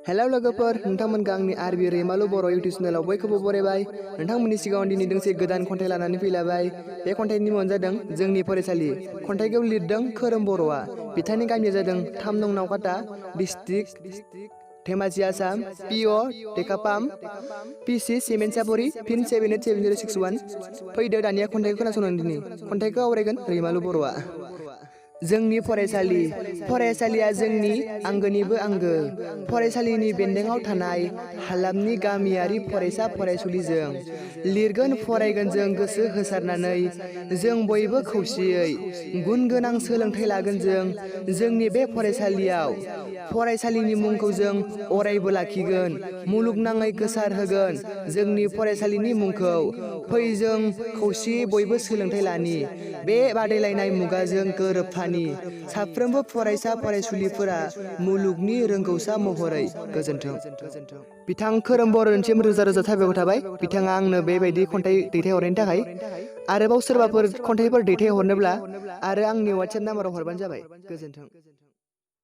Hello लोगोफोर, नोंथांमोनखौ आंनि रविमालु बरो इउटुब चेनेलाव बयखौबो बरायबाय। नोंथांमोननि सिगाङाव दिनै दोंसे गोदान खन्थाइ लानानै फैलायबाय। बे खन्थाइनि मुङानो जादों जोंनि फरायसालि। खन्थाइखौ लिरदों खरम बर'आ। बिथांनि गामिया जादों 3 नं नावकाटा डिस्ट्रिक्ट, धेमाजि, आसाम। पिअ टेकापाम पिसि सिमेन्ट-सापरि पिन 787061। फैदो दानिया खन्थाइखौ खोनासंनानै दिनै खन्थाइखौ आवरायगोन रविमालु बर'आ। जोंनि फरायसालि। फरायसालिया जोंनि आंगोनिबो आंगो। फरायसालिनि बेन्दोङाव थानाय हालामनि गामियारि फरायसा फरायसुलिजों लिरगोन फरायगोन जों गोसो होसारनानै। जों बयबो खौसेयै गुन गोनां सोलोंथाइ लागोन जों जोंनि बे फरायसालियाव। फरायसालिनि मुंखौ जों अरायबो लाखिगोन, मुलुगनाङै गोसार होगोन जोंनि फरायसालिनि मुंखौ। फै जों खौसेयै बयबो सोलोंथाइ लानि, बे बादायलायनाय मुगाजों गोरोबफानि। साफ्रोमबो फरायसा फरायसुलिफोरा मुलुगनि रोंगौसा महरै गोजोन्थों। बिथां खरवम बर'निसिम रोजा रोजा साबायखर थाबाय। बिथाङा आंनो बेबायदि खन्थाइ दैथायहरनायनि थाखाय। आरोबाव सोरबाफोर खन्थाइफोर दैथायहरनोब्ला आरो आंनि वाट्सएप नाम्बाराव हरबानो जाबाय। गोजोन्थों।